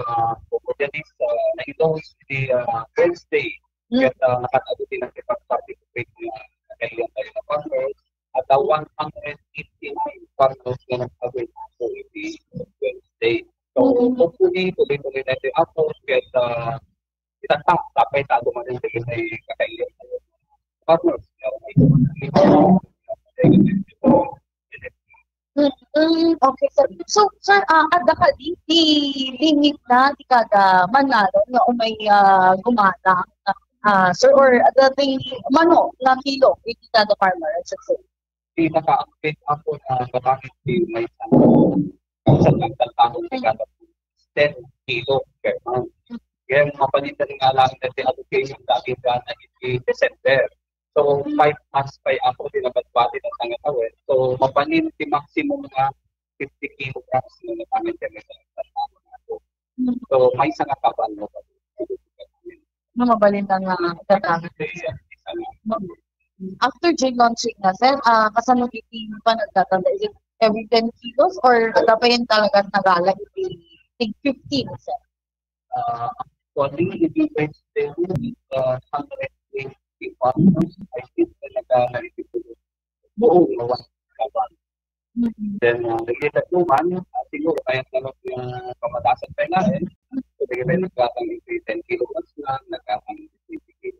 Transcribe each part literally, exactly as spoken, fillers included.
ah, Popo Janice, ah, na-endorse iti, ah, Wednesday. Ket, ah, nakatado ti nakipag-participate nga kaiyan tayo na farmers. At, ah, one hundred eighty-nine farmers nga nag-avail iti Wednesday. So, hopefully, tuloy-tuloy na iti apos. Ket, ah, itatta, tapay ta dumaten dagiti kakailian tayo farmers. Mm, okay, sir. So, sir, ah, adda kadi ti limit na ti kada manalo nga umay, ah, gumatang, ah, sir, or adda ti mano nga kilo iti kada farmer, sir? Pinaka-update ako na gamit ti maysa. Sa pagtatao ti kada ten kilo per month. Kaya mapalit na nga lang na ti allocation dati ka na iti December. So, five months pa ako, di na bati ng tangatawin. So, mapanin ti maximum nga fifty kilograms na napanin kami sa tangatawin. So, may isang kaban mo pa. Na mabalin na nga gatangan. After J launching na, sir, ah, kasano iti panagtatanda? Is it every ten kilos or dapat yung talaga nagala iti tig fifteen, sir? Ah, actually, iti Wednesday, ah, hundred twenty pounds, I think, talaga na iti buo nga one kaban. Mm. Then, ah, dagiti tatlo man, ah, siguro kaya talaga nga pamatasan pa nga, eh. So, dagiti naggatang iti ten kilograms na, naggatang iti twenty kilo.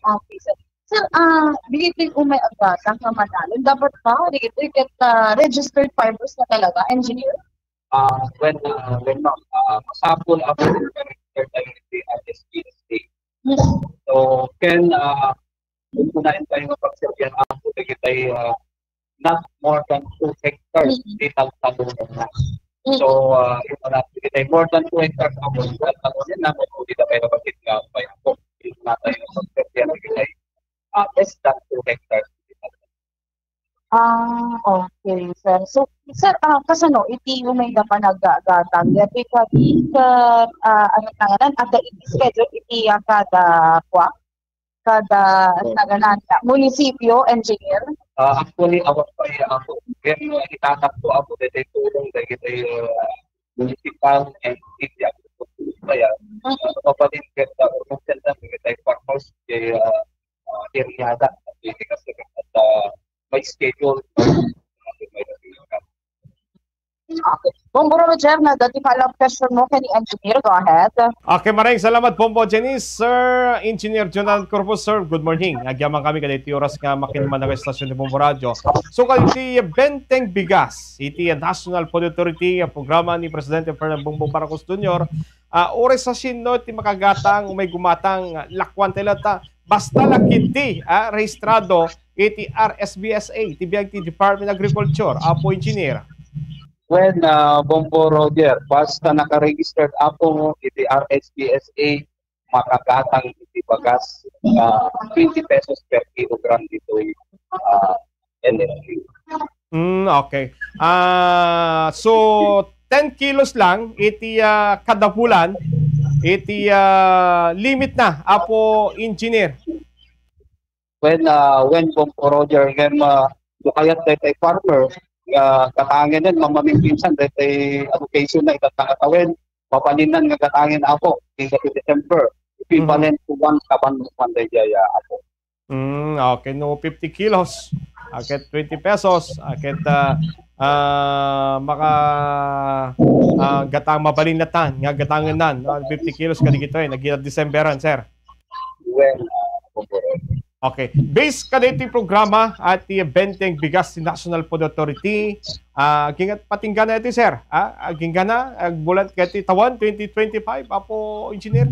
Okay, sir. Sir, ah, dagiti umay aggatang nga manalo, dapat ba dagiti ket, ah, registered farmers na talaga, engineer? Ah, when, ah, when, ma'am, ah, masapul ako registered tayo iti R S P S A. Mm. So, ken, ah, kung kunain tayo nga pagserbihan ako, dagiti, ah, not more than two hectares Mm. di taltalon na. Mm. So, ah, yung mga dagiti more than two hectares ako, di taltalon na, may pwede na kayo kapatid nga, may ako, yung mga tayo nga pagserbihan, dagiti, ah, less than two hectares. Ah, okay, sir. So, sir, ah, kasano iti umay da panaggatang? Yati kadi, sir, ah, ano na nga nan, adda iti schedule iti, ah, kada kwa? Kada, Oh. naganan, munisipyo, engineer? Ah, actually, awak pa iya ako. Kaya yung itatak ko ako, dito tulong, dito yung, ah, municipal and city ako. Kaya, Mm. ah, mapalit ka sa urban center, dito tayo farmers, kaya, ah, ah, area na, dito kasi, at, ah, may schedule. Okay. Bongbong Roger, na dati follow-up question mo kay engineer. Go ahead. Okay, maraming salamat, Bongbong Janice. Sir Engineer Jonathan Corpus, sir, good morning. Agyaman kami kada iti oras nga makinuman nga istasyon ni Bongbong Radio. So, kadi iti Benteng Bigas, iti National Food Authority, a programa ni Presidente Ferdinand Bongbong Marcos Junior, ah, uray sa sino ti makagatang, may gumatang, lakuan tayo ta, basta la ketdi, ah, rehistrado iti R S B S A, iti biag ti Department of Agriculture, Apo Engineer. Well, ah, Bongbong Roger, basta naka-registered ako iti R S B S A, makagatang iti bagas, ah, twenty pesos per kilogram ditoy, ah, N F Q. Mm, okay. Ah, so, ten kilos lang iti, ah, kada bulan, iti, ah, limit na, Apo Engineer. When, ah, when Bongbong Roger, ngem, ah, no kayat daytay farmer nga gatangen, mamamingpinsan daytay allocation na itatta nga tawen, mapaninnan nga gatangen, Apo, insan ti December, equivalent Mhm. to one kaban man dayjay, ah, Apo. Mm, okay, no, fifty kilos, aket twenty pesos, aket, ah, ah, maka, ah, gatang, mabalinatan nga gatangen nan, no, fifty kilos kadigito, eh, nagina Decemberan, sir. Well, ah, Bongbong Roger. Okay. Based kadaytoy programa iti Benteng Bigas ti National Food Authority, ah, agingga-, patinggana iti, sir? Ah, agingga na, agbulan kadaytoy tawen twenty twenty-five, Apo Engineer?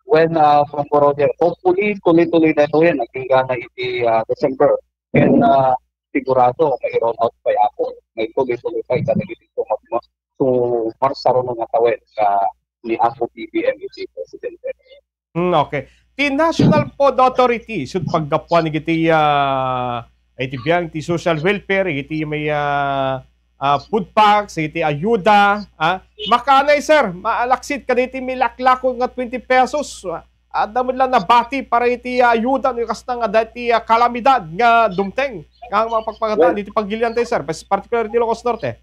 Well, ah, Bongbong Roger, hopefully, tuloy-tuloy na ito yan. Agingga na iti, ah, December. Ken, ah, sigurado, may roll out pa, Apo. May tuloy-tuloy pa ita dagiti sumagma-, sumarsarano nga tawen ka ni Apo B B M iti Presidente. Hmm, okay. Ti National Food Authority, sud paggapuan iti, ah, iti biag ti social welfare, iti may, ah, ah, food packs, iti ayuda, ah, makaanay, sir, maalaksid kaditi milaklako nga twenty pesos. Ah, adda met la nabati para iti, ah, ayuda no kasta nga dati, ah, kalamidad nga dumteng nga mapagpagatan Well, iti pagilian tayo, sir, pas-, particular iti Ilocos Norte.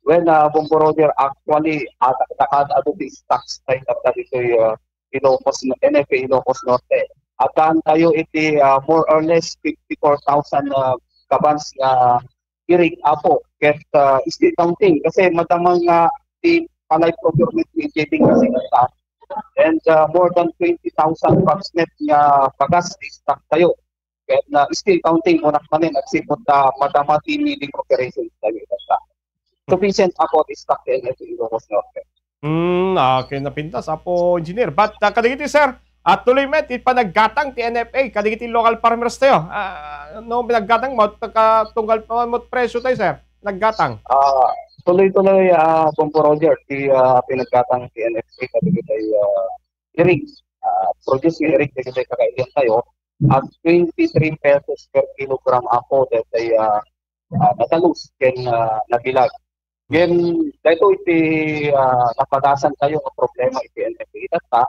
Well, ah, Bombo Roger, actually, at, at, at, adu ti stocks tayo tatta ditoy, ah, Ilocos, N F A Ilocos Norte. At tayo iti, ah, more or less fifty-four thousand, ah, ka bans nga irig, Apo. Ket, ah, still counting kasi madama nga ti palay procurement ni J P kasi kanta. And, ah, more than twenty thousand bags net nga bagas ti stock tayo. Ket na still counting, kunak manen, agsipud ta madama ti milling operations tayo kanta. Sufficient, Apo, ti stock ti N F A Ilocos Norte. Hmm, okay, napintas, Apo Engineer. But, ah, kadagiti, sir, at tuloy met, it panaggatang ti N F A, kadagiti local farmers tayo. Ah, no, pinaggatang mo, ka-, tunggal pa mo presyo tayo, sir. Naggatang. Ah, tuloy-tuloy, ah, Bombo Roger, ti, ah, pinaggatang ti N F A, kadagiti, ah, irig, ah, produce nga irig, kadagiti kakailian tayo, at twenty-three pesos per kilogram, Apo, daytoy, ah, ah, natalus ken, ah, nabilag. Ngem, daytoy iti, ah, napadasan tayo nga problema iti N F A tatta,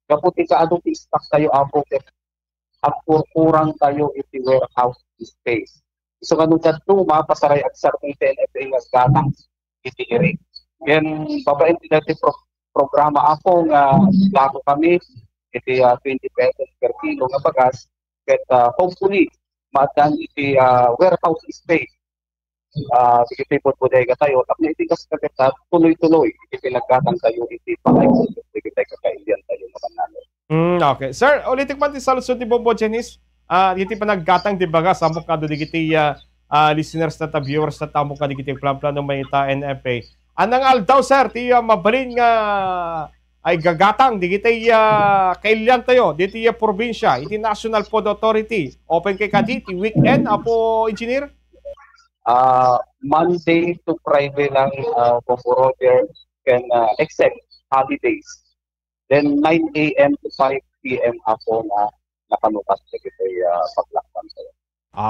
gapu ti kaadu ti stock tayo, Apo, ket agkurkurang tayo iti warehouse space. Isu nga no dadduma, pasaray agsardeng ti N F A nga gatang iti irig. Ngem, babaen ti daytoy pro-, programa, Apo, nga plano kami iti, ah, twenty pesos per kilo nga bagas, ket, ah, hopefully, maaddaan iti, ah, warehouse space, ah, dagiti bodbodega tayo, tapno iti kas-, ket, ah, tuloy-tuloy iti pinaggatang tayo iti pangay dagiti kakailian tayo nga bannangen. Hmm, okay. Sir, ulitek man ti saludsod ni Bombo Janice. Ah, iti panaggatang ti bagas, ammok nga adu dagiti, ah, ah, listeners tatta, viewers tatta, ammok nga dagiti planplano mayta N F A. Anang aldaw, sir, ti, ah, mabalin nga ay gagatang dagiti, ah, kailian tayo, dagiti, ah, probinsya, iti National Food Authority. Open kay kadi, ti weekend, Apo Engineer? Ah, Monday to Friday lang, ah, Bombo Roger, ken, ah, except holidays. Then nine A M to five P M, Apo, nga nakanukas dagiti, ah, paglakpan tayo.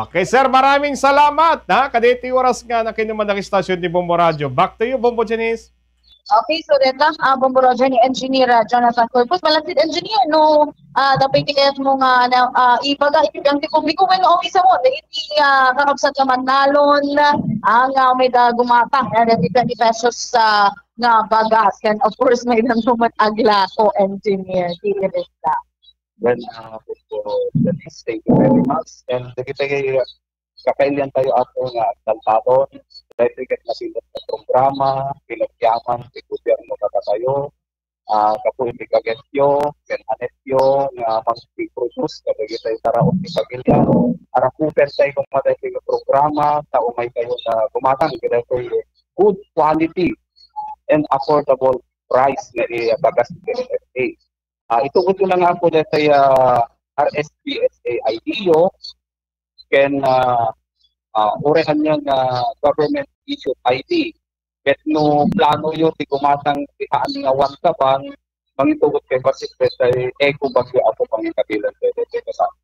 Okay, sir, maraming salamat, ha, kadaytoy oras nga nakinuman nga istasyon ti Bombo Radio. Back to you, Bombo Janice. Okay, so deta, ah, Bombo Roger ni Engineer, ah, Jonathan Corpus. Malapit, Engineer, no, ah, dapat ti kayat mo nga na, ah, ibaga iti ang ti publiko, wenno, okay, sa mo, iti, ah, kakabsat nga mannalon, ang, ah, may da gumatang, ah, dati twenty pesos sa nga bagas. And of course, may nang naman aglako, Engineer. Di rin na. Well, ah, for, for the next, thank you very much. And dagiti kakailian tayo, Apo, nga agtaltalon, daytoy ket nasimot nga programa, pinagyaman ti gobyerno kadatayo, ah, gapu iti kagetyo, ken anetyo, nga mangpiproduce kadagiti taraon ti pamilya. Arakupen tayo kung matay nga programa, ta umay kayo nga gumatang kadagiti good quality and affordable price nga ibagas ti N F A. Ah, itugod ko na nga, Apo, daytoy, ah, R S P S A I D O, ken, ah, ah, uray ania nga government issued I D. Ket no plano yo ti gumatang ti haan nga one ka bang, mangitugod kay Pacific, tay Eco Baguio, Apo, pangikabilan tayo daytoy kasama.